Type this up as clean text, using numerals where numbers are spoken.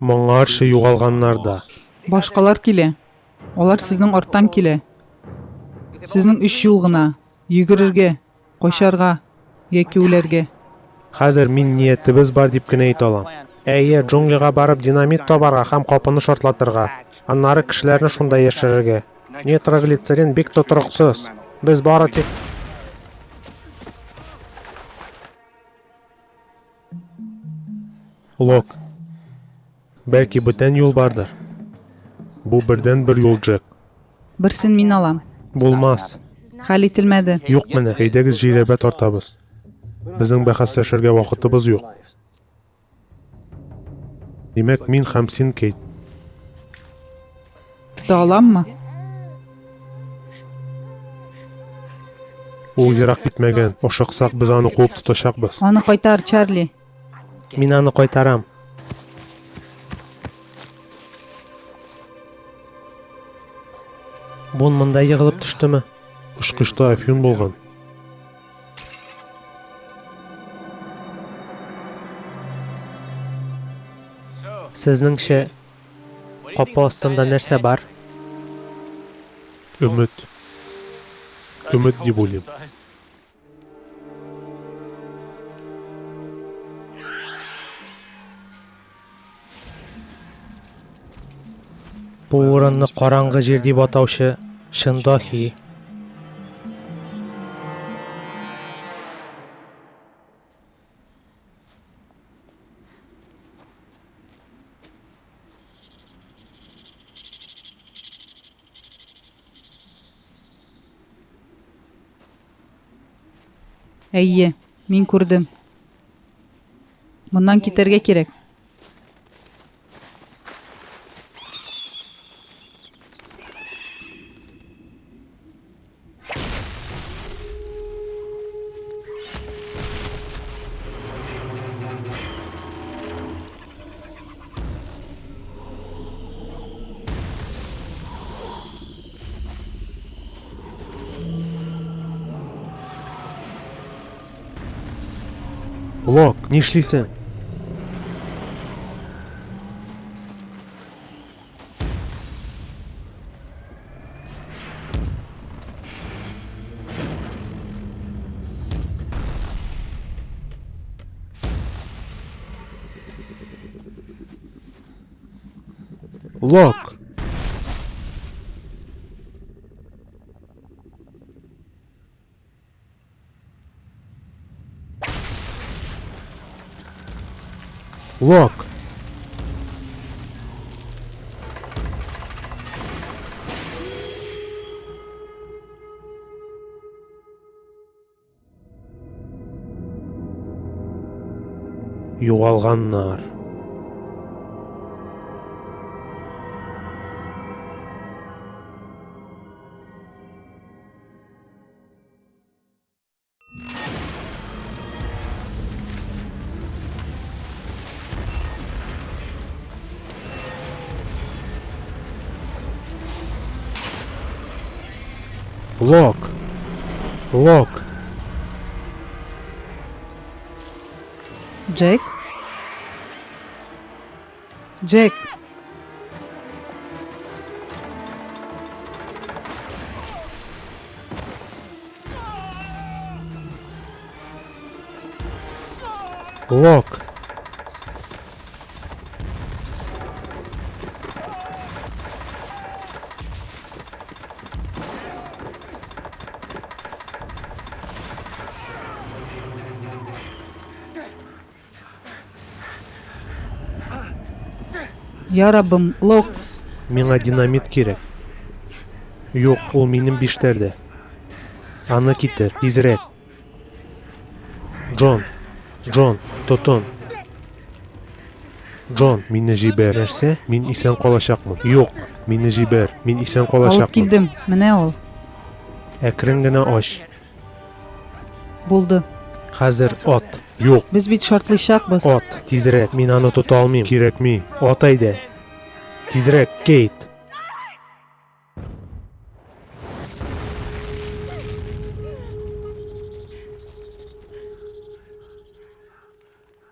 Моңарчы югалганнар да. Башкалар килә. Алар сезнең арттан килә. Сезнең өч юл гына, йөгерергә, качарга яки үләргә. Хәзер мин ниятебез бар дип кенә әйтә алам. Әйе, джунглига барып динамит табарга һәм капыны шартлатырга. Аннары кешеләрне шунда яшерергә. Нитроглицерин бик тотрыксыз. Без бары тик... Лок. Бәлки бүтән юл бардыр. Бу бердәнбер юл, Джек. Берсен мин алам. Булмас. Хәл ителмәде. Юк менә, әйдәгез жирәбә тартабыз. Безнең бәхәсләшергә вакытыбыз юк. Димәк, мин һәм син, Кейт. Тота аламмы? Ул ерак китмәгән. Ашыксак, без аны куып тотачакбыз. Аны кайтар, Чарли. Мин аны кайтарам. Бун монда егылып төштеме? Очкычта әфьюн булган. Сезнеңчә, капка астында нәрсә бар? Өмет. Өмет дип уйлыйм. Бу урынны караңгы җир дип атаучы чын даһи. Әйе, мин күрдем. Моннан китәргә кирәк. Лок, нишлисең? Лок! Лок! Югалганнар. Лок! Лок! Джек? Джек! Лок! Я Раббым, Лок! Миңа динамит кирәк. Юк, ул минем биштәрдә. Аны китер, тизрәк. Джон, Джон, тотын. Джон, мине җибәр. Нәрсә? Мин исән калачакмын. Юк, мине җибәр. Мин исән Алып калачакмын. килдем, менә ул. Әкрен генә ач. Булды. Хәзер ат. Юк. Без бит шартлыйчакбыз. Ат, тизрәк. Мин аны тота алмыйм. Кирәкми. Ат әйдә. Тизрәк, Кейт.